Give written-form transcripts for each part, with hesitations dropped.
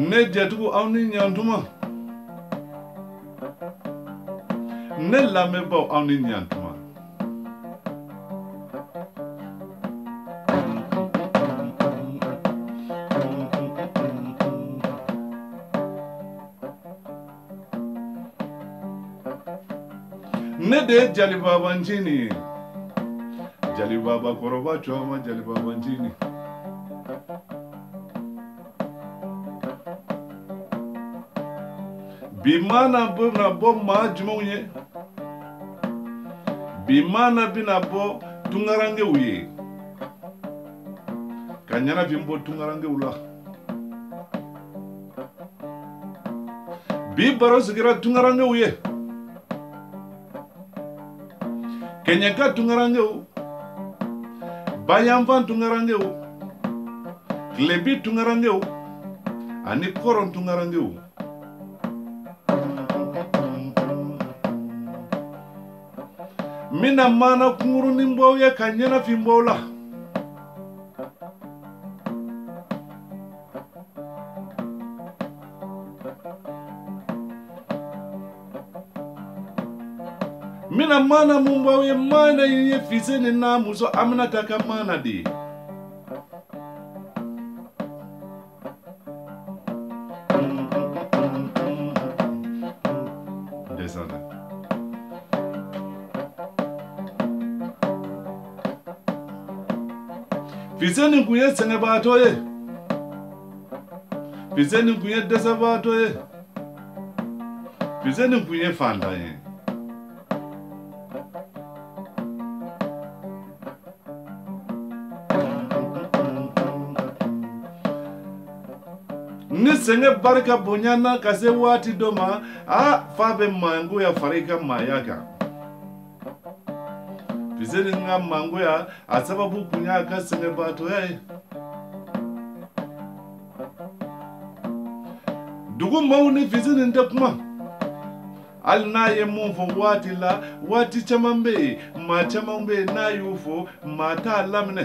Ne jatigiw aw ni ɲantuma. Ne lamɛnbaaw aw ni ɲantuma. Ne de ye Jalibaba Ncinin ye. Jalibaba kɔrɔba cɔma Jalibaba Ncinin. Bi maana bɛna bɔ maa jumɛnw ye? Bi maana bɛna bɔ tunkarankew ye. Ka ɲɛnafin bɔ tunkarankew la. Bi baro sigira tunkarankew ye. Kɛɲɛka tunkarankew, bayanfan tunkarankew, tilebi tunkarankew ani kɔrɔn tunkarankew. N bɛna maana kunkurunin bɔ aw ye ka ɲɛnafin bɔ aw la. N bɛna maana mun bɔ aw ye, maana in ye Fiseni n'a muso Aminata ka maana de ye. Fiseni kun ye sɛgɛnbaatɔ ye. Fiseni kun ye dɛsɛbaatɔ ye. Fiseni kun ye fantan ye. Ni sɛgɛn barika bonyana ka se waati dɔ ma, a fa bɛ mangoya fara i ka maaya kan. Fiseni ka mangoya a sababu kun y'a ka sɛgɛnbaatɔya ye. Dugu maaw ni Fiseni tɛ kuma. Hali n'a ye mun fɔ waati la, waati caman bɛ yen, maa caman bɛ yen n'a y'u fɔ, maa t'a laminɛ.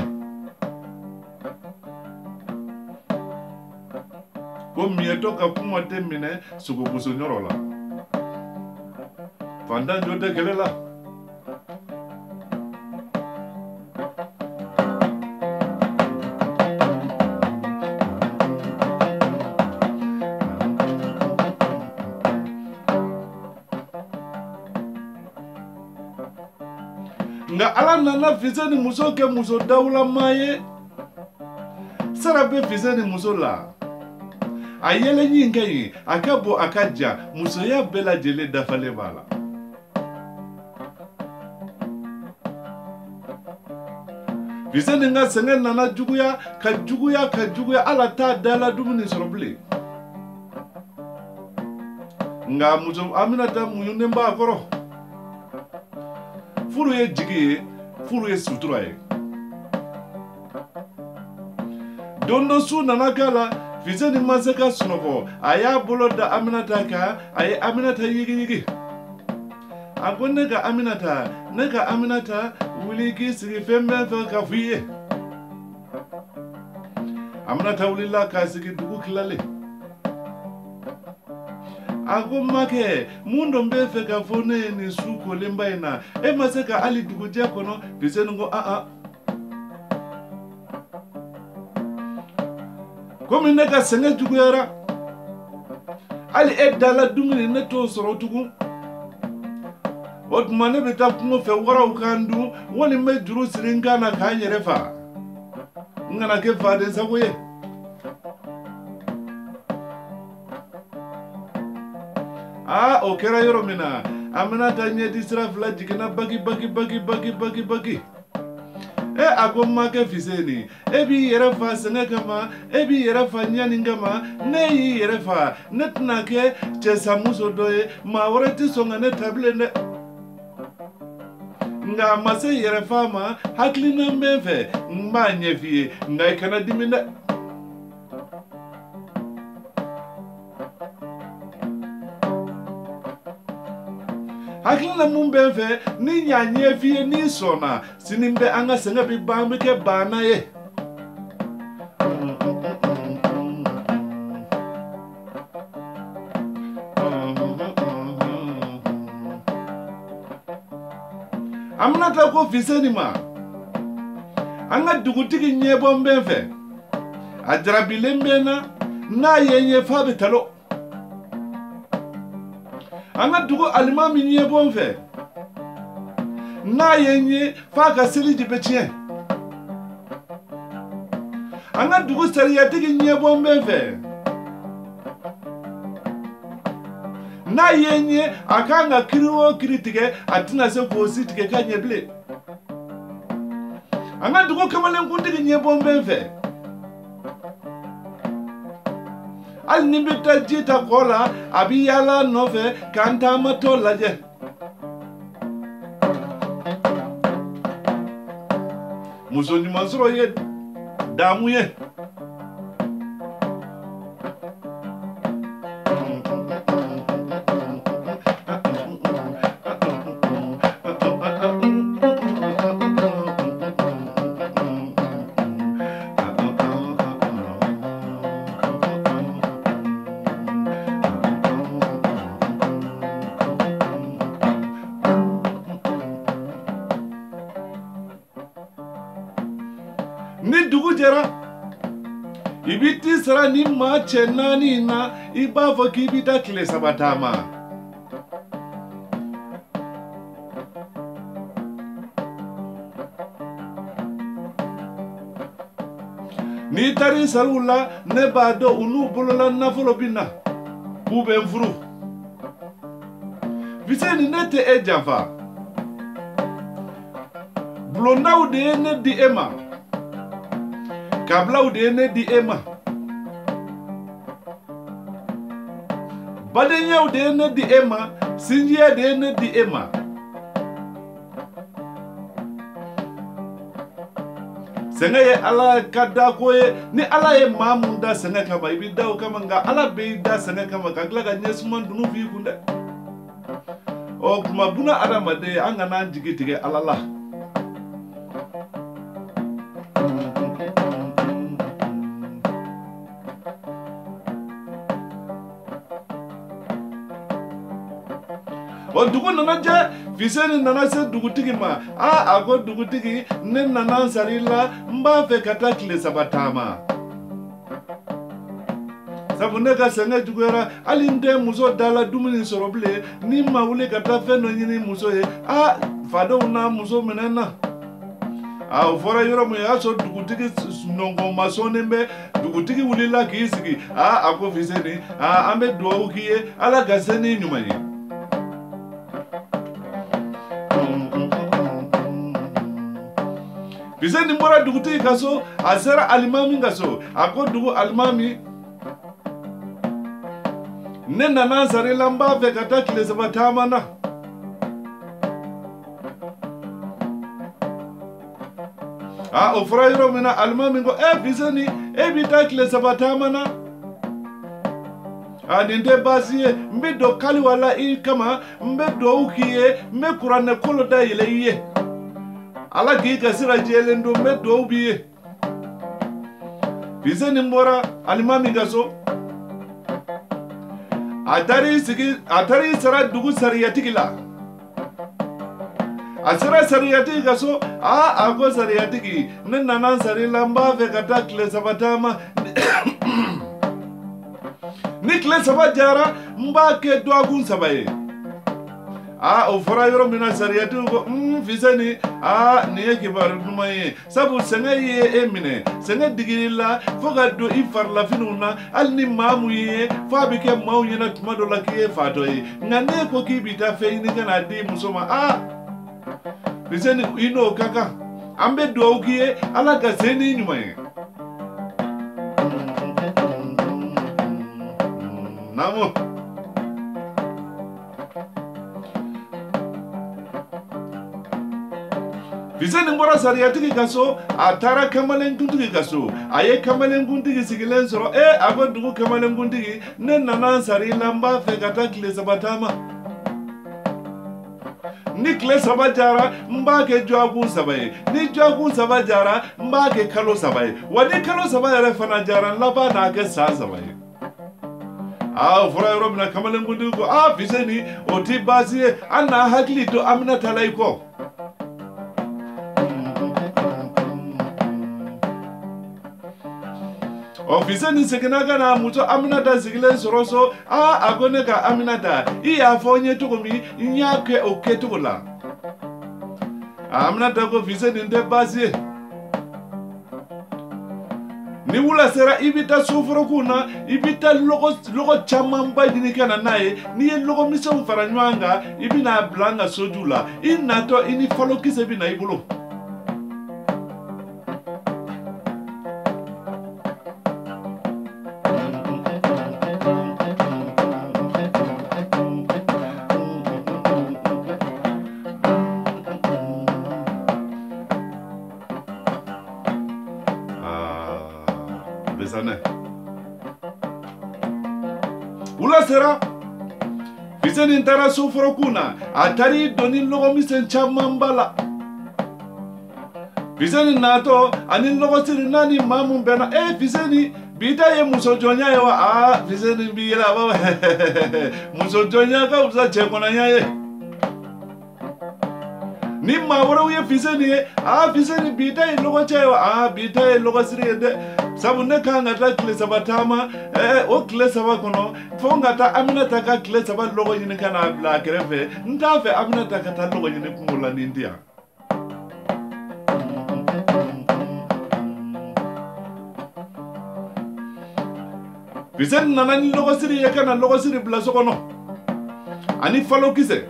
Ko miɲɛtɔ ka kuma tɛ minɛ sogobosoyɔrɔ la. Fantan jo tɛ kɛlɛ la. Nka Ala nana Fiseni muso kɛ muso dawulama ye. Sara bɛ Fiseni muso la. A yɛlɛɲin ka ɲi, a ka bon, a ka jan, musoya bɛɛ lajɛlen dafalen b'a la. Fiseni ka sɛgɛn nana juguya ka juguya ka juguya, ala t'a dala dumuni sɔrɔ bilen. Nka muso Aminata muɲunen b'a kɔrɔ. Furu ye jigi ye, furu ye sutura ye. Don dɔ su nana k'a la, Fiseni ma se ka sunɔgɔ. A y'a bolo da Aminata kan, a ye Aminata yigiyigi. A ko ne ka Aminata, ne ka Aminata, wuli k'i sigi fɛn bɛ fɛ ka f'i ye. Aminata wulila k'a sigi dugu tilalen. A ko makɛ, mun dɔ bɛ fɛ ka fɔ ne ye nin su kolenba in na? E ma se ka hali dugujɛ kɔnɔ? Fiseni ko aa. Komi ne ka sɛgɛn juguyara, hali e dala dumuni ne t'o sɔrɔ tugun. O tuma ne bɛ taa kungo fɛ waraw k'an dun, wali n bɛ juru siri n kan na k'an yɛrɛ fa. N kana kɛ faden sago ye. Aa, o kɛra yɔrɔ min na, Aminata ɲɛdi sira fila jiginna bagi bagi bagi bagi bagi bagi. E a ko makɛ Fiseni, e b'i yɛrɛ fa sɛgɛn kama, e b'i yɛrɛ fa ɲani kama, ne y'i yɛrɛ fa, ne tɛna kɛ cɛsamuso dɔ ye, maa wɛrɛ tɛ sɔn ka ne ta bilen dɛ. Nka a ma se yɛrɛ fa ma, hakilina bɛ n fɛ, n b'a ɲɛf'i ye, nka i kana dimi dɛ. Hakilina mun bɛ n fɛ, ni n y'a ɲɛf'i ye n'i sɔnna, sini bɛ an ka sɛgɛn bɛ ban, an bɛ kɛ baana ye. Aminata ko Fiseni ma, an ka dugutigi ɲɛbɔ n bɛ fɛ, a jarabilen bɛ n na, n'a ye n ye f'a bɛ talo. An ka dugu alimami ɲɛbɔ n fɛ, n'a ye n ye f'a ka seliji bɛ tiɲɛ. An ka dugu sariyatigi ɲɛbɔ n bɛ fɛ, n'a ye n ye a kan ka kiri o kiri tigɛ, a tɛna se k'o si tigɛ ka ɲɛ bilen. An ka dugu kamalenkuntigi ɲɛbɔ n bɛ fɛ, hali ni n bɛ taa ji ta kɔ la, a bɛ yaala nɔfɛ k'an taamatɔ lajɛ. Muso ɲuman sɔrɔ ye damu ye. Ni dugu jɛra, i bɛ t'i sara ni maa cɛ naani in na, i b'a fɔ k'i bɛ taa tile saba taama. N'i taara i sara u la, ne b'a dɔn u n'u bolola nafolo bɛ na, k'u bɛ n furu. Fiseni, ne tɛ e janfa. Bulondaw de ye ne di e ma. Kabilaw de ye ne di e ma. Badenyaw de ye ne di e ma. Sinjiya de ye ne di e ma. Sɛgɛn ye Ala ka dako ye. Ni Ala ye maa mun da sɛgɛn kama, i bɛ da o kama, nka Ala bɛ i da sɛgɛn kama ka tila ka ɲɛsuman dunun f'i kun dɛ. Ɔ tuma buna adamaden, an kana an jigi tigɛ Ala la. O dugu nana jɛ, Fiseni nana se dugutigi ma. Aa, a ko dugutigi, ne nana n sara i la, n b'a fɛ ka taa tile saba taama. Sabu ne ka sɛgɛn juguyara, hali n tɛ muso da la dumuni sɔrɔ bilen, ni n ma wuli ka taa fɛn dɔ ɲini muso ye, aa, fadenw n'a muso minɛ n na. A o fɔra yɔrɔ min, o y'a sɔrɔ dugutigi nɔngɔnma sɔnnen bɛ. Dugutigi wulila k'i sigi. Aa, a ko Fiseni, aa, an bɛ dugawu k'i ye, Ala ka se n'i ɲuman ye. Fiseni bɔra dugutigi ka so, a sera alimami ka so. A ko dugu alimami, ne nana n sara i la, n b'a fɛ ka taa tile saba taama na. A o fɔra yɔrɔ min na, alimami ko, e Fiseni, e bɛ taa tile saba taama na? A nin tɛ baasi ye, n bɛ don kaliwa la i kama, n bɛ dugawu k'i ye, n bɛ kuranɛ kolo dayɛlɛ i ye. Ala k'i ka sira jɛlen don, n bɛ dugawu b'i ye. Fiseni bɔra alimami ka so, a taara sigi, a taara i sara dugu sariyatigi la. A sera sariyatigi ka so, aa, a ko sariyatigi, ne nana n sara i la, n b'a fɛ ka taa tile saba taama. Ni tile saba jara, n b'a kɛ dɔgɔkun saba ye. Aa, o fɔra yɔrɔ min na, sariyatigiw ko, Fiseni, aa, nin ye kibaru duman ye. Sabu sɛgɛn ye e minɛ, sɛgɛn digir'i la fo ka don i farilafiniw na, hali ni maa mun ye, f'a bɛ kɛ maaw ɲɛna tuma dɔ la k'i ye fatɔ ye. Nka n'e ko k'i bɛ taa fɛn ɲini ka n'a di muso ma, aa, Fiseni, i n'o ka kan. An bɛ dugawu k'i ye, Ala ka se n'i ɲuman ye. Naamu. Fiseni bɔra sariyatigi ka so, a taara kamalenkuntigi ka so. A ye kamalenkuntigi sigilen sɔrɔ. E, a ko dugu kamalenkuntigi, ne nana n sara i la, n b'a fɛ ka taa tile saba taama. Ni tile saba jara, n b'a kɛ dɔgɔkun saba ye. Ni dɔgɔkun saba jara, n b'a kɛ kalo saba ye. Wa ni kalo saba yɛrɛ fana jara, n laban n'a kɛ san saba ye. Aa, o fɔra yɔrɔ min na, kamalenkuntigi ko, aa, Fiseni, o ti baasi ye, an n'a hakili to Aminata la i kɔ. Ɔ Fiseni seginna ka na muso Aminata sigilen sɔrɔ so. Aa, a ko ne ka Aminata, i y'a fɔ n ye cogo min, n y'a kɛ o kɛcogo la. Aminata ko Fiseni tɛ baasi ye. Ni wula sera, i bɛ taa soforokun na, i bɛ taa lɔgɔ camanba ɲini ka na n'a ye. N'i ye lɔgɔ misɛnw fara ɲɔgɔn kan, i bɛ n'a bila an ka soju la. I natɔ, i ni falokisɛ bɛ na i bolo. Wula sera, Fiseni taara soforokun na, a taara i don ni lɔgɔmisɛn camanba la. Fiseni natɔ ani lɔgɔsiri n'a ni maa mun bɛnna, e Fiseni, bi ta ye muso jɔnya ye wa? Aa, Fiseni b'i yɛlɛ, a b'a fɔ muso jɔnya ka fisa cɛkɔnɔnya ye. Ni maa wɛrɛw ye Fiseni ye, aa Fiseni, bi ta ye lɔgɔcɛ ye wa? Aa, bi ta ye lɔgɔsiri ye dɛ. Sabu ne kan ka taa tile 3 taama, o tile 3 kɔnɔ fo n ka taa Aminata ka tile 3 lɔgɔ ɲini ka n'a bila a kɛrɛfɛ. N t'a fɛ Aminata ka taa lɔgɔ ɲini kungo la ni n tɛ yan. Fiseni nana ni lɔgɔsiri ye ka na lɔgɔsiri bila so kɔnɔ ani falokisɛ.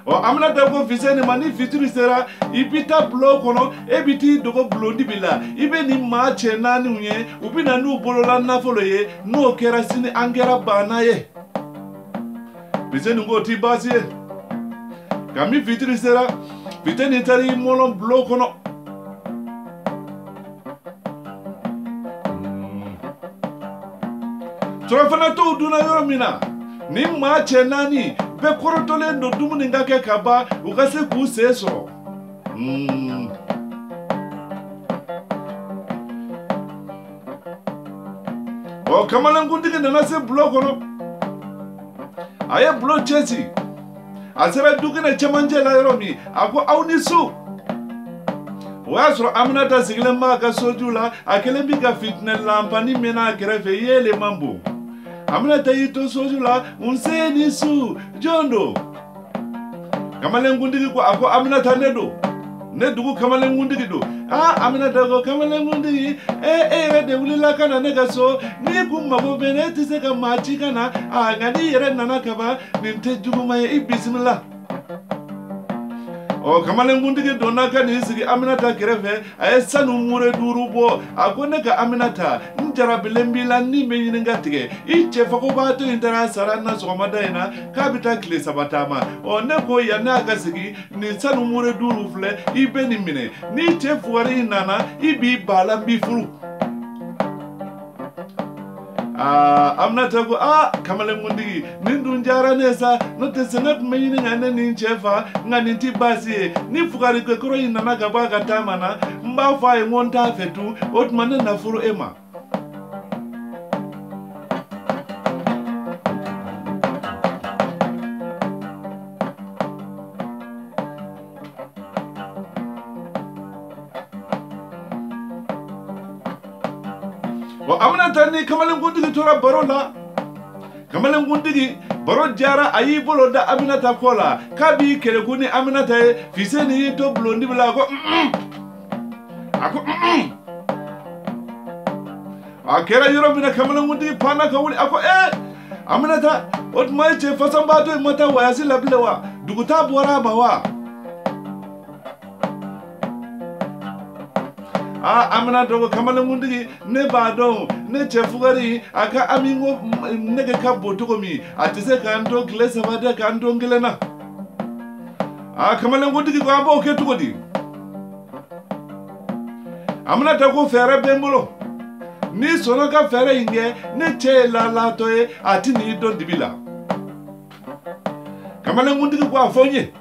Ɔ Aminata ko Fiseni ma, ni fitiri sera, i bɛ taa bulon kɔnɔ, e bɛ t'i dogo bulondibi la, i bɛ nin maa cɛ naaniw ye, u bɛ na n'u bolola nafolo ye, n'o kɛra sini an kɛra banna ye. Fiseni ko o ti baasi ye. Kabini fitiri sera, Fiseni taara i mɔlɔn bulon kɔnɔ. Surɔfanatɔw dunna yɔrɔ min na, ni maa cɛ naani bɛɛ kɔrɔtɔlen don dumuni ka kɛ ka ban, u ka se k'u sen sɔrɔ. Ɔ kamalenkuntigi nana se bulon kɔnɔ, a ye bulon cɛci, a sera dukɛnɛ cɛmancɛ la yɔrɔ min, a ko aw ni so. O y'a sɔrɔ Aminata sigilen b'a ka soju la, a kɛlen bi ka fitinɛ lanpani mɛn a kɛrɛfɛ, yeelen man bon. Aminata y'i to soju la, nse ni su, jɔn don? Kamalenkuntigi ko, a ko Aminata ne don, ne dugu kamalenkuntigi don. Aa, Aminata ko kamalenkuntigi, e yɛrɛ de wulila ka na ne ka so, n'i kun mago bɛ ne, e tɛ se ka maa ci ka na. Aa, nka n'i yɛrɛ nana ka ban, nin tɛ juguman ye, i bisimila. Ɔ kamalenkuntigi donna ka n'i sigi Aminata kɛrɛfɛ, a ye sanu mure 5 bɔ. A ko ne ka Aminata, n jarabilen b'i la, ni bɛ ɲini ka tigɛ. I cɛfakobaatɔ in taara sara n na sɔgɔmada in na k'a bɛ taa tile 3 taama. Ɔ ne ko yanni a ka segin, nin sanu mure 5 filɛ, i bɛ nin minɛ. N'i cɛ fugari in nana, i b'i ba la, n b'i furu. Aa, Aminata ko aa kamalenkuntigi, nin dun diyara ne sa, n'o tɛ sɛgɛn tun bɛ ɲini ka ne ni n cɛ fa, nka nin ti baasi ye. Ni fugarikɛ kɔrɔ in nana ka bɔ a ka taama na, n b'a fɔ a ye n ko n t'a fɛ tun, o tuma ne na furu e ma. Aminata ni kamalenkuntigi tora baro la. Kamalenkuntigi baro diyara, a y'i bolo da Aminata kɔ la k'a b'i kɛlɛku ni Aminata ye. Fiseni y'i to bulondibi la, a ko a ko a kɛra yɔrɔ min na, kamalenkuntigi panna ka wuli, a ko ee Aminata, o tuma e cɛ fasanbaatɔ in ma taa wayasi la bilen wa? Dugutaa bɔra a ma wa? Aa, Aminata ko kamalenkuntigi, ne b'a dɔn ne cɛ fugari a ka aminko nege ka bon cogo min, a tɛ se k'an to tile 3 dɛ, k'an to n kelen na. Aa, kamalenkuntigi ko an b'o kɛ cogo di? Aminata ko fɛɛrɛ bɛ n bolo, n'i sɔnna ka fɛɛrɛ in kɛ, ne cɛ ye lalatɔ ye, a tɛ n'i dɔn dibi la. Kamalenkuntigi ko a fɔ n ye.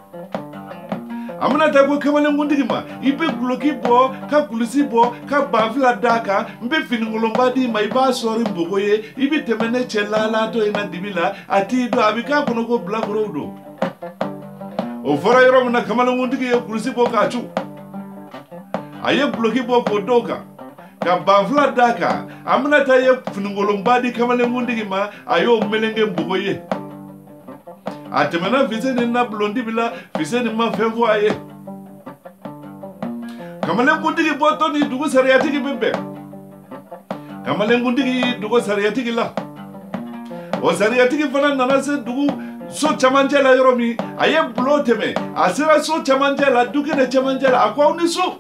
Aminata ko kamalenkuntigi ma, i bɛ guloki bɔ, ka kulusi bɔ, ka banfula d'a kan, n bɛ finikolonba d'i ma, i b'a sɔri npogo ye, i bɛ tɛmɛ ne cɛ lalatɔ in na dibi la, a t'i dɔn, a bɛ k'a kɔnɔ ko bilakorow don. O fɔra yɔrɔ min na, kamalenkuntigi ye kulusi bɔ k'a cu. A ye guloki bɔ k'o dɔw kan ka banfula d'a kan. Aminata ye finikolonba di kamalenkuntigi ma, a y'o melenge npogo ye. A tɛmɛna Fiseni na bulondibi la, Fiseni ma fɛn fɔ a ye. Kamalenkuntigi bɔtɔ ni dugu sariyatigi bɛ bɛn. Kamalenkuntigi y'i dogo sariyatigi la. O sariyatigi fana nana se dugu so camancɛ la yɔrɔ min, a ye bulon tɛmɛ, a sera so camancɛ la, dukɛnɛ camancɛ la, a ko aw ni so.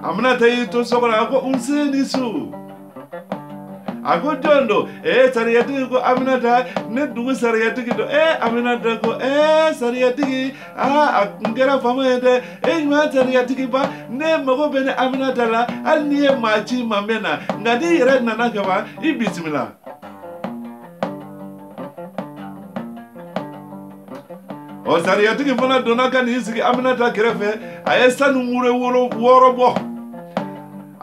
Aminata y'i to so kɔnɔ, a ko nse ni su. A ko jɔn don? Sariyatigi ko Aminata, ne dugu sariyatigi don. Aminata ko sariyatigi, aa a kun kɛra faama ye dɛ. E ɲuman sariyatigiba, ne mago bɛ ne Aminata la, hali n'i ye maa ci ma n bɛ na, nka n'i yɛrɛ nana kaban, i bisimila. Ɔ sariyatigi fana donna ka n'i sigi Aminata kɛrɛfɛ, a ye sanu wure 6 bɔ.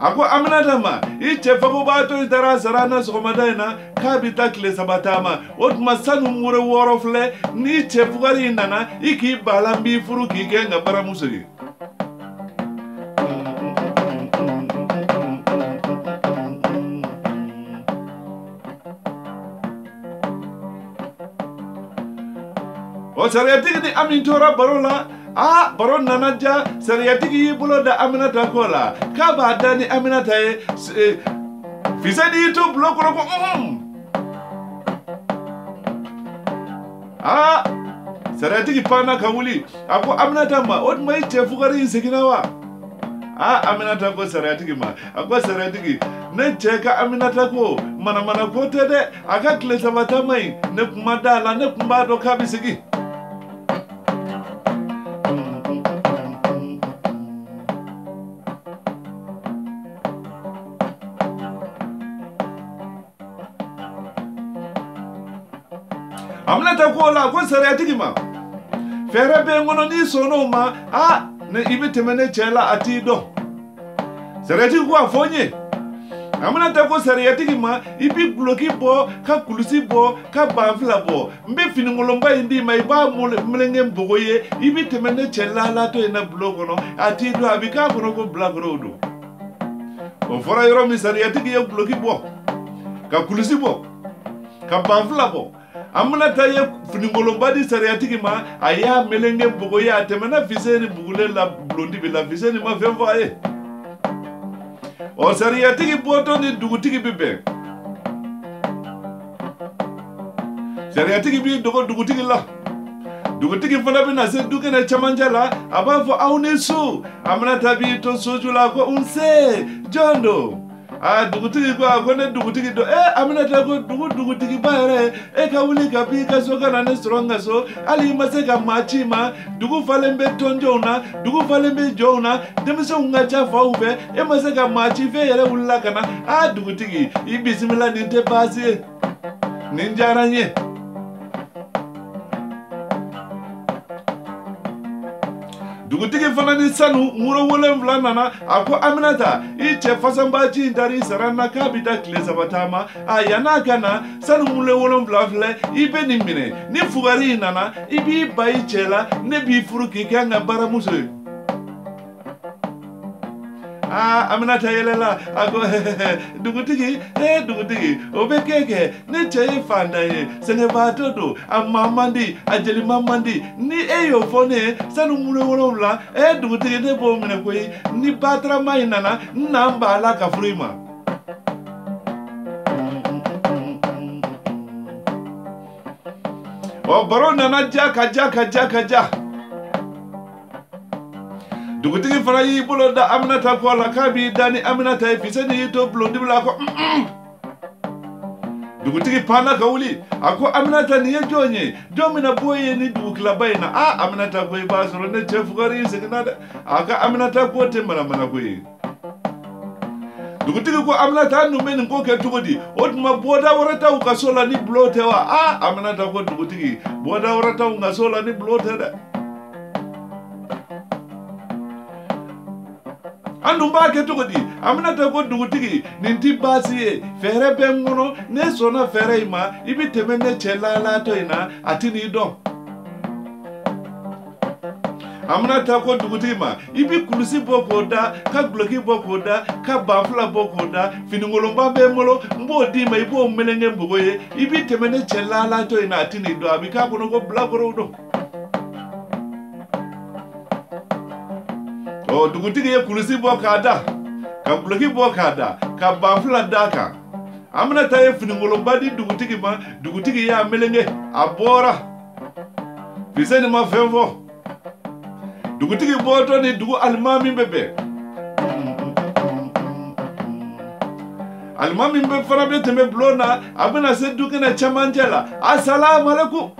A ko Aminata ma, i cɛ fagobaatɔ i taara sara na sɔgɔmada in na k'a bɛ taa tile 3 taama. O tuma sanu wure 6 filɛ, n'i cɛ fugari in nana i k'i ba la, n b'i furu k'i kɛ n ka baramuso ye. O sariyatigi ni Ami tora baro la. Aa baro nana ja, sariyatigi y'i bolo da Aminata kɔ la k'a b'a da ni Aminata ye. Fiseni y'i to bulon kɔnɔ ko Aa sariyatigi panna ka wuli, a ko Aminata ma, o tuma i cɛ fugari in seginna wa? Aa Aminata ko sariyatigi ma, a ko sariyatigi, ne cɛ ka Aminata ko manamana ko tɛ dɛ, a ka tile 3 taama in ne kun ma da a la, ne kun b'a dɔn k'a bɛ segin. Aminata ko la, ko sariyatigi ma, fɛɛrɛ bɛ n kɔnɔ, n'i sɔnna o ma, aa ne i bɛ tɛmɛ ne cɛ la, a t'i dɔn. Sariyatigi ko a fɔ n ye. Aminata ko sariyatigi ma, i bɛ guloki bɔ, ka kulusi bɔ, ka banfila bɔ, n bɛ finikolonba in d'i ma, i b'a melenge npogo ye, i bɛ tɛmɛ ne cɛ lalatɔ in na bulon kɔnɔ, a t'i dɔn, a bɛ k'a kɔnɔ ko bilakorow don. O fɔra yɔrɔ min, sariyatigi ye guloki bɔ, ka kulusi bɔ, ka banfila bɔ. Aminata ye finikolonba di sariyatigi ma, a y'a melenge npogo ye, a tɛmɛna Fiseni bugulen la bulondibi la, Fiseni ma fɛn fɔ a ye. Ɔ sariyatigi bɔtɔ ni dugutigi bɛ bɛn. Sariyatigi b'i dogo dugutigi la. Dugutigi fana bɛ na se dukɛnɛ camancɛ la, a b'a fɔ aw ni su. Aminata b'i to soju la, ko nse jɔn don? Aa dugutigi ko a ko ne dugutigi don. Aminata ko dugu dugutigiba yɛrɛ, e ka wuli ka b'i ka so ka na ne sɔrɔ n ka so, hali i ma se ka maa ci ma, dugu falen bɛ tɔnjɔnw na, dugu falen bɛ jɔnw na, denmisɛnw ka ca faw fɛ, e ma se ka maa ci f'e yɛrɛ wulila ka na. Aa dugutigi, i bisimila, nin tɛ baasi ye, nin diyara n ye. Dugutigi fana ni sanu wuro 7 nana, a ko Aminata, i cɛ fasanbaci in taara i sara n na k'a bɛ taa tile 3 taama. A yann'a ka na, sanu wuro 7 filɛ, i bɛ nin minɛ, ni fugari in nana, i b'i ba i cɛ la, ne b'i furu k'i kɛ n ka baramuso ye. Aa Aminata yɛlɛla, a ko dugutigi, dugutigi, o bɛ kɛ kɛ, ne cɛ ye fantan ye, sɛgɛnbaatɔ don, a maa man di, a jelima man di, ni e y'o fɔ ne ye, sanu wuro 7, dugutigi, ne b'o minɛ koyi, ni batarama in nana, n na n b'a la ka furu i ma. Ɔ baro nana ja ka ja ka ja ka ja. Dugutigi fana y'i bolo da Aminata kɔ la k'a b'i da ni Aminata ye. Fiseni y'i to bulondibi la, a ko Dugutigi panna ka wuli, a ko Aminata, nin ye jɔn ye? Jɔn bɛna bɔ ye ni dugukilaba in na? Aa Aminata ko i b'a sɔrɔ ne cɛ fugari in seginna dɛ. A ka Aminata ko tɛ manamana ko ye. Dugutigi ko Aminata, an dun bɛ nin ko kɛ cogo di? O tuma bɔda wɛrɛ t'aw ka so la ni bulon tɛ wa? Aa Aminata ko dugutigi, bɔda wɛrɛ t'anw ka so la ni bulon tɛ dɛ. An dun b'a kɛ cogo di? Aminata ko dugutigi, nin ti baasi ye, fɛɛrɛ bɛ n kɔnɔ, ne sɔnna fɛɛrɛ in ma, i bɛ tɛmɛ ne cɛ lalatɔ in na, a ti n'i dɔn. Aminata ko dugutigi ma, i bi kulusi bɔ k'o da, ka guloki bɔ k'o da, ka banfula bɔ k'o da, finikolonba bɛ n bolo, n b'o d'i ma, i b'o melenge npogo ye, i bi tɛmɛ ne cɛ laalatɔ in na, a tɛ n'i dɔn, a bɛ k'a kɔnɔ ko bilakorow don. Ɔ dugutigi ye kulusi bɔ k'a da, ka guloki bɔ k'a da, ka banfula d'a kan. Aminata ye finikolonba di dugutigi ma, dugutigi y'a melenge, a bɔra. Fiseni ma fɛn fɔ. Dugutigi bɔtɔ ni dugu alimami bɛ bɛn. Alimami bɛ fana bɛ tɛmɛ bulon na, a bɛna se dukɛnɛ cɛmancɛ la. Asalamu aleykum.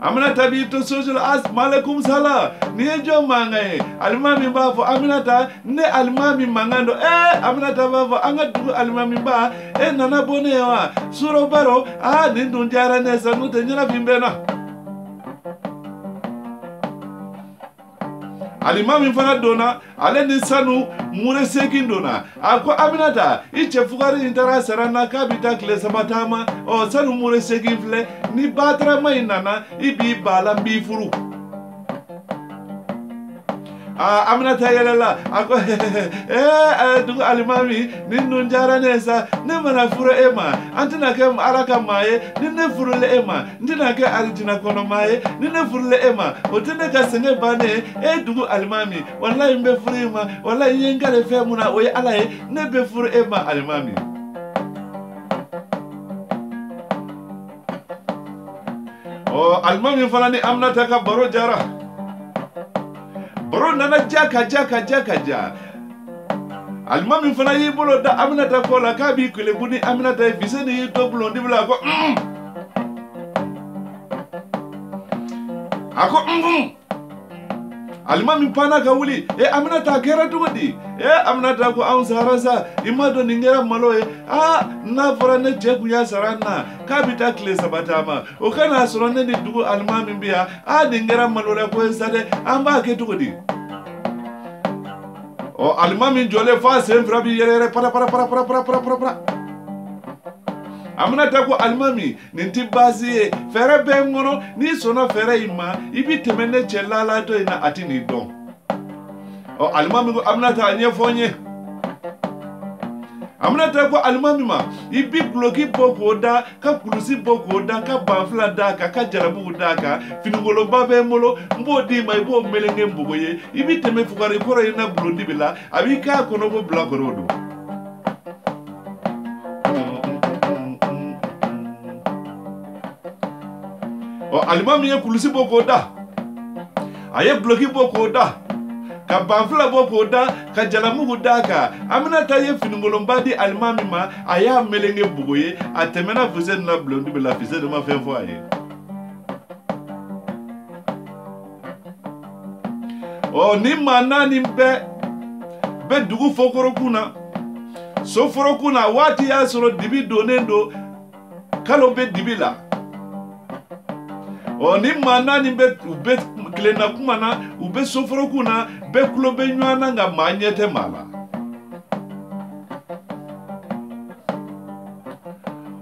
Aminata b'i to soso la, malekum salam. Nin ye jɔn mankan ye? Alimami b'a fɔ Aminata, ne alimami mankan don. Aminata b'a fɔ an ka dugu alimamiba, e nana bɔ ne ye wa? Suro baro, aa nin dun diyara ne ye sa, n'o tɛ ɲɛnafin bɛ n na. Alimami fana donna, ale ni sanu mure 8 donna. A ko Aminata, i cɛ fugari in taara sara n na k'a bɛ taa tile 3 taama. Ɔ sanu mure 8 filɛ, ni batarama in nana, i b'i ba la, n b'i furu. Aa Aminata yɛlɛla, a ko dugu alimami, nin dun diyara ne ye sa, ne mana furu e ma, an tɛna kɛ Ala ka maa ye, ni ne furula e ma, n tɛna kɛ alijinɛ kɔnɔ maa ye, ni ne furula e ma, o tɛ ne ka sɛgɛn bannen ye. E dugu alimami, walayi n bɛ furu e ma, walayi n ye n kale fɛn mun na, o ye Ala ye, ne bɛ furu e ma alimami. Ɔ alimami fana ni Aminata ka baro jara. Baro nana ja ka ja ka ja ka ja. Alimami fana y'i bolo da Aminata kɔ la k'a b'i kelebu ni Aminata ye. Fiseni y'i to bulon dibi la, a ko a ko Alimami panna ka wuli. Aminata a kɛra cogo di? Aminata ko anw sara sa, i m'a dɔn nin kɛra malo ye. Aa n'a fɔra ne cɛ kun y'a sara n na k'a bɛ taa tile 3 taama, o ka n'a sɔrɔ ne ni dugu alimami bɛ yan. Aa nin kɛra malo la ko ye sa dɛ, an b'a kɛ cogo di? Ɔ alimami jɔlen f'a sen fila bɛ yɛrɛ yɛrɛ para para para para para para para para. Aminata ko alimami, nin tɛ baasi ye, fɛɛrɛ bɛ n kɔnɔ, n'i sɔnna fɛɛrɛ in ma, i bɛ tɛmɛ ne cɛ laalatɔ in na, a tɛ n'i dɔn. Ɔ alimami ko Aminata, a ɲɛfɔ n ye. Aminata ko alimami ma, i bi guloki bɔ k'o da, ka kulusi bɔ k'o da, ka banfula d'a kan, ka jalamugu d'a kan, finikolonba bɛ n bolo, n b'o d'i ma, i b'o melenge npogo ye, i bɛ tɛmɛ fugari kɔrɔ in na bulon dibi la, a b'i k'a kɔnɔ ko bilakoro don. Ɔ alimami ye kulusi bɔ k'o da, a ye guloki bɔ k'o da, ka banfula bɔ k'o da, ka jalamugu d'a kan. Aminata ye finikolonba di alimami ma, a y'a melenge npogo ye, a tɛmɛna Fiseni na bulon dibi la, Fiseni ma fɛn fɔ a ye. Ɔ ni maa 4 bɛɛ bɛ dugu fokorokun na, soforokun na, waati y'a sɔrɔ dibi donnen don, kalo bɛ dibi la. Ɔ ni maa 4 bɛ u bɛ tilenna kuma na, u bɛ soforokun na, bɛɛ tulo bɛ ɲɔgɔn na, nka maa ɲɛ tɛ maa la.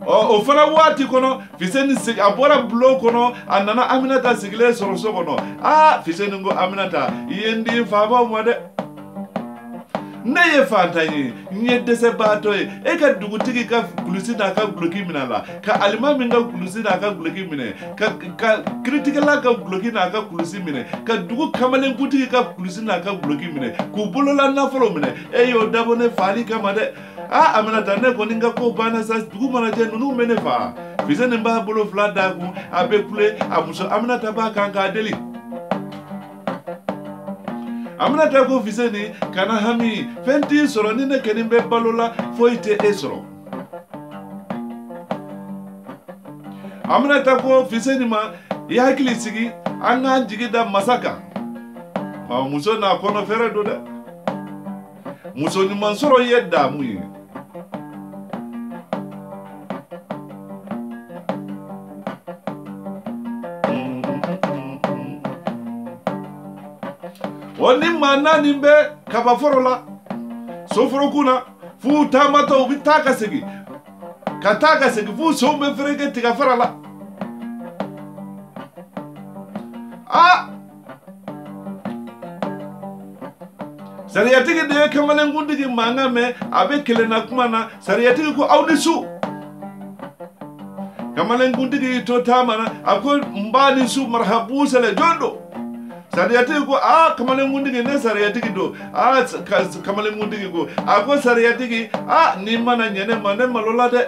Ɔ o fana waati kɔnɔ, Fiseni sigi, a bɔra bulon kɔnɔ, a nana Aminata sigilen sɔrɔ so kɔnɔ. Aa Fiseni ko Aminata, i ye n di faamaw ma dɛ. Ne ye fantan ye, n ye dɛsɛbaatɔ ye. E ka dugutigi ka kulusi n'a ka guloki minɛ a la, ka alimami ka kulusi n'a ka guloki minɛ, ka kiritigɛla ka guloki n'a ka kulusi minɛ, ka dugu kamalenkuntigi ka kulusi n'a ka guloki minɛ, k'u bolola nafolo minɛ. E y'o dabɔ ne faali kama dɛ. Aa Aminata, ne kɔni ka ko banna sa, dugu mana jɛ ninnu bɛ ne faa. Fiseni b'a bolo fila d'a kun, a bɛ kule, a muso Aminata b'a kan k'a deli. Aminata ko Fiseni, kana hami, fɛn t'i sɔrɔ, ni ne kɔni bɛ balo la, foyi tɛ e sɔrɔ. Aminata ko Fiseni ma, i hakili sigi, an k'an jigi da masa kan. Ɔ muso n'a kɔnɔ fɛrɛ don dɛ. Muso ɲuman sɔrɔ ye daamu ye. O ni maa 4 bɛ kabaforo la, soforokun na, f'u taamatɔ u bɛ taa ka segin, ka taa ka segin, f'u senw bɛ fereke tigafara la. Aa Sariyatigi de ye kamalenkuntigi mankan mɛn, a bɛ kelenna kuma na. Sariyatigi ko aw ni su. Kamalenkuntigi y'i to taama na, a ko n ba ni su, marahabu sɛlɛ, jɔn don? Sariyatigi ko aa kamalenkuntigi, ne sariyatigi don. Aa kamalenkuntigi ko, a ko sariyatigi, aa n'i mana ɲɛ ne ma, ne malola dɛ.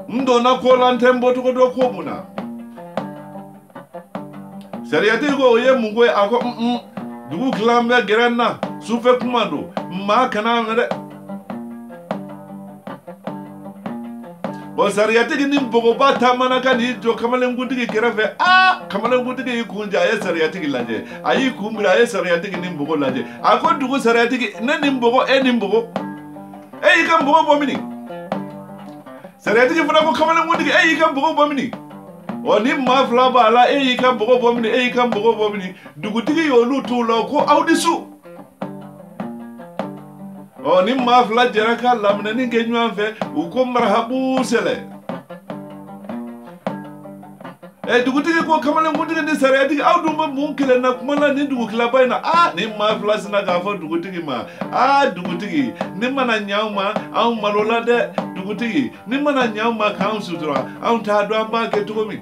N donna ko la, n tɛ n bɔcogo dɔn ko mun na. Sariyatigi ko o ye mun ko ye? A ko dugu tilan bɛ gɛrɛn na, sufɛ kuma don, maa kana mɛn dɛ. Bɔn sariyatigi ni npogoba taamana ka n'i jɔ kamalenkuntigi kɛrɛfɛ. Aa kamalenkuntigi y'i kun jɔ, a ye sariyatigi lajɛ, a y'i kun biri, a ye sariyatigi ni npogo lajɛ. A ko dugu sariyatigi, ne ni npogo, e ni npogo, e y'i ka npogo bɔ mini? Sariyatigi fana ko kamalenkuntigi, e y'i ka npogo bɔ mini? Ɔ ni maa fila b'a la, e y'i ka npogo bɔ mini, e y'i ka npogo bɔ mini? Dugutigi y'olu t'u la, ko aw ni su. Ɔ ni maa fila jɛra ka laminɛni kɛ ɲɔgɔn fɛ, u ko marahabu sɛlɛ. Ɛ dugutigi ko kamalenkuntigi ni sariyatigi, aw dun bɛ mun kelenna kuma la nin dugutilaba in na? Aa ni maa fila sinna k'a fɔ dugutigi ma, aa dugutigi, ni mana ɲɛ anw ma, anw malola dɛ. Dugutigi, ni mana ɲɛ anw ma k'anw sutura, anw t'a dɔn an b'a kɛ cogo min.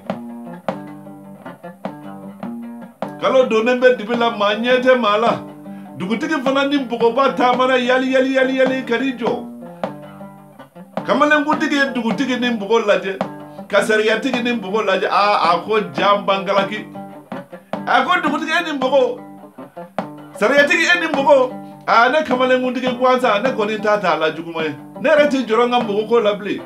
Kalo donnen bɛ dibi la, maa ɲɛ tɛ maa la. Dugutigi fana ni npogoba taamana yali yali yali yali ka n'i jɔ. Kamalenkuntigi ye dugutigi ni npogo lajɛ, ka sariyatigi ni npogo lajɛ. Aa a ko jan bangalaki. A ko dugutigi e ni npogo, sariyatigi e ni npogo. Aa ne kamalenkuntigi gansan, ne kɔni ta t'a la juguman ye. Ne yɛrɛ tɛ jɔrɔ n ka npogo ko la bilen.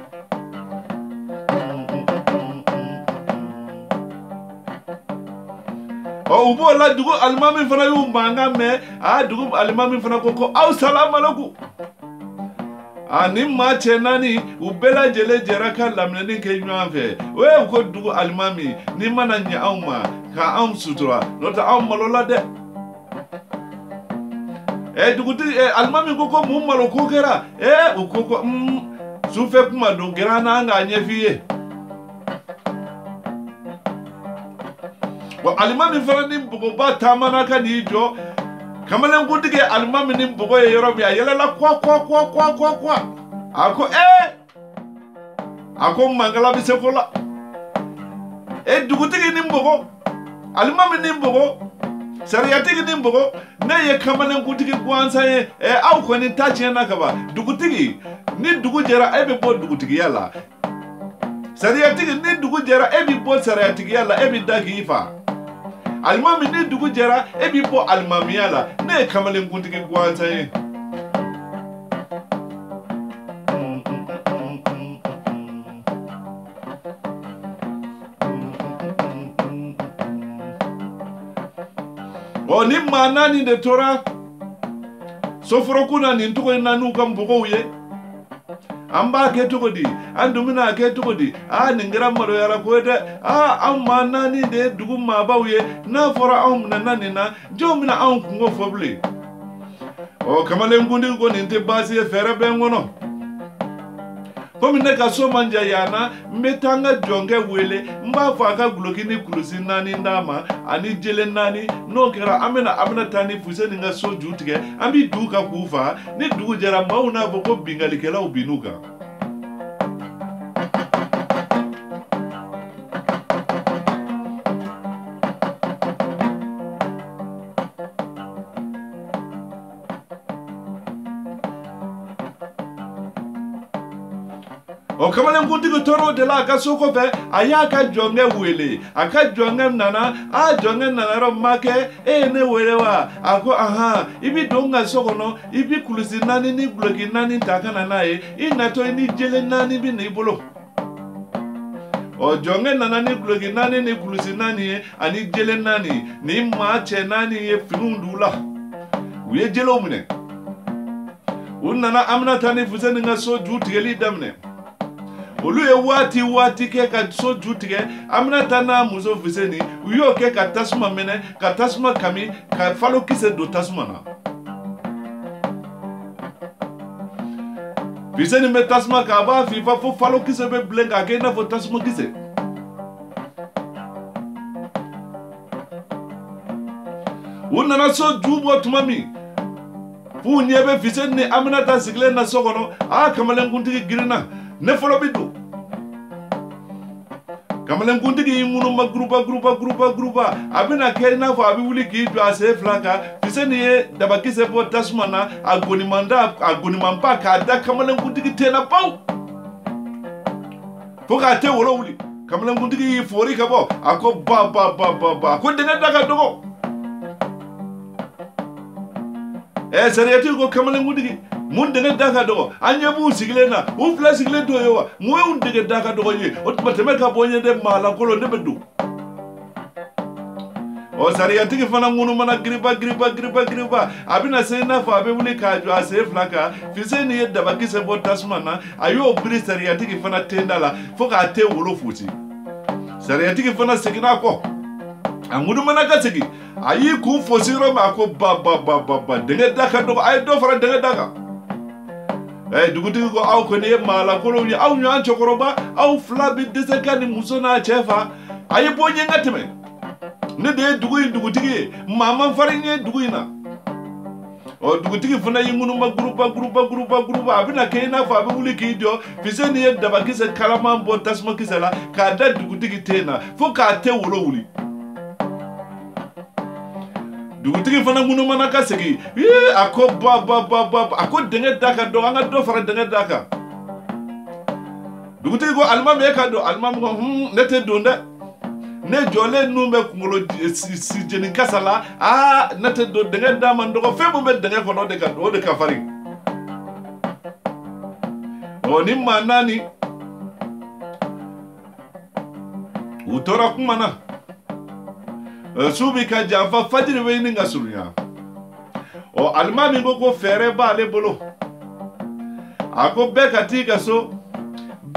Ɔ u b'o la, dugu alimami fana y'u mankan mɛn. Aa dugu alimami fana ko ko aw salamaleku. A ni maa cɛ naani, u bɛɛ lajɛlen jɛra ka laminɛni kɛ ɲɔgɔn fɛ. O ye ko dugu alimami, n'i mana ɲɛ anw ma ka anw sutura, n'o tɛ anw malola dɛ. Ɛ dugutigi, ɛ alimami ko ko mun malo ko kɛra? Ɛ u ko ko sufɛ kuma don, gɛrɛ an na an k'a ɲɛf'i ye. Bon alimami fana ni npogoba taamana ka n'i jɔ. Kamalenkuntigi ye alimami ni npogo ye yɔrɔ min, a yɛlɛla kuwa kuwa kuwa kuwa kuwa kuwa. A ko ee, a ko mankala bɛ se ko la. E dugutigi ni npogo, alimami ni npogo, sariyatigi ni npogo, ne ye kamalenkuntigi gansan ye. Ɛ aw kɔni ta tiɲɛna kaban. Dugutigi, ni dugu jɛra e bɛ bɔ dugutigiya la. Sariyatigi, ni dugu jɛra e bɛ bɔ sariyatigiya la, e bɛ da k'i fa. Alimami, ni dugu jɛra e bɛ bɔ alimamiya la. Ne ye kamalenkuntigi gansan ye. Ɔ ni maa naani de tora soforokun na nin cogo in na n'u ka npogow ye. An b'a kɛ cogo di? An dun bɛna a kɛ cogo di? Aa nin kɛra maloyala ko ye dɛ. Aa anw maa naani de ye dugu maabaw ye. N'a fɔra anw minɛna nin na, jɔn bɛna anw kungo fɔ bilen? Ɔ kamalenkuntigi ko nin tɛ baasi ye, fɛɛrɛ bɛ n kɔnɔ. Komi ne ka so man jan yan na, n bɛ taa n ka jɔnkɛ wele, n b'a fɔ a ka guloki ni kulusi naani d'a ma ani jele naani. N'o kɛra an bɛna taa ni Fuseni ka so ju tigɛ, an bɛ du kan k'u fa. Ni dugu jɛra, maaw n'a fɔ ko binkannikɛlaw binn'u kan. Ɔ kamalenkuntigi tor'o de la a ka so kɔfɛ, a y'a ka jɔnkɛ wele. A ka jɔnkɛ nana. A jɔnkɛ nana yɔrɔ makɛ, e ye ne wele wa? A ko ahan, i bɛ don n ka so kɔnɔ, i bɛ kulusi naani ni guloki naani ta ka na n'a ye. I natɔ i ni jele naani bɛ na i bolo. Ɔ jɔnkɛ nana ni guloki naani ni kulusi naani ye ani jele naani. Ni maa cɛ naani ye finiw d'u la, u ye jelew minɛ. U nana Aminata ni Fuseni ka so ju tigɛli daminɛ. Olu ye waati waati kɛ ka so ju tigɛ. Aminata n'a muso Fuseni, u y'o kɛ ka tasuma minɛ, ka tasuma kami, ka falo kisɛ don tasuma na. Fuseni bɛ tasuma kan, a b'a fifa fo falo kisɛ bɛ bilen k'a kɛ i n'a fɔ tasuma kisɛ. U nana so ju bɔ tuma min, f'u ɲɛ bɛ Fiseni ni Aminata sigilen na so kɔnɔ. Aa, kamalenkuntigi girinna, ne fɔlɔ bi don. Kamalenkuntigi y'i ŋunuma guruba guruba guruba guruba, a bɛna kɛ i n'a fɔ a bɛ wuli k'i jɔ a sen fila kan. Fiseni ye dabakisɛ bɔ tasuma na, a goniman da, a gonimanba k'a da kamalenkuntigi ten na baw, fo k'a tɛ wolo wuli. Kamalenkuntigi y'i fori ka bɔ, a ko ba ba ba ba ba, a ko dingɛ da ka dɔgɔ. Sariyatigi ko kamalenkuntigi, mun dingɛ da ka dɔgɔ? An ɲɛ b'u sigilen na, u fila sigilen t'o ye wa? Mun y'u dingɛ da ka dɔgɔ ye? O tuma tɛmɛ ka bɔ n ye dɛ, maalankolon, ne bɛ don. Ɔ, sariyatigi fana ŋunumana giriba giriba giriba giriba, a bɛna se i n'a fɔ a bɛ wuli k'a jɔ a sen fila kan. Fiseni ye dabakisɛ bɔ tasuma na, a y'o biri sariyatigi fana tenda la fo k'a te wolo fosi. Sariyatigi fana seginna a kɔ, a ŋunumana ka segin, a y'i kun fosi yɔrɔ min, a ko ba ba ba ba ba, dingɛ da ka dɔgɔ, a ye dɔ fara dingɛ da kan. Dugutigi ko aw kɔni ye maalakolonw ye, aw ɲɔgɔn cɛkɔrɔba, aw fila bɛ dɛsɛ ka ni muso n'a cɛ fa. A ye bɔ n ye n ka tɛmɛ, ne de ye dugu in dugutigi ye, maa man farin n ye dugu in na. Ɔ, dugutigi fana y'i ŋunuma guruba guruba guruba guruba, a bɛna kɛ i n'a fɔ a bɛ wuli k'i jɔ. Fiseni ye dabakisɛ kalaman bɔ tasumakisɛ la k'a da dugutigi ten na fo k'a te wolo wuli. Dugutigi fana ŋunumana ka segin, a ko ba ba ba ba, a ko dingɛ da ka dɔgɔ, an ka dɔ fara dingɛ da kan. Dugutigi ko alimami, e ka don. Alimami ko ne tɛ don dɛ, ne jɔlen nun bɛ kunkolo si jeni kasa la. Aa, ne tɛ don, dingɛ da man dɔgɔ, fɛn min bɛ dingɛ kɔnɔ o de ka farin. Ɔ, ni maa naani u tora kuma na, su bi ka janfa, fajiri bɛ ɲini ka surunya. Ɔ, alimami ko ko fɛɛrɛ b'ale bolo, a ko bɛɛ ka t'i ka so.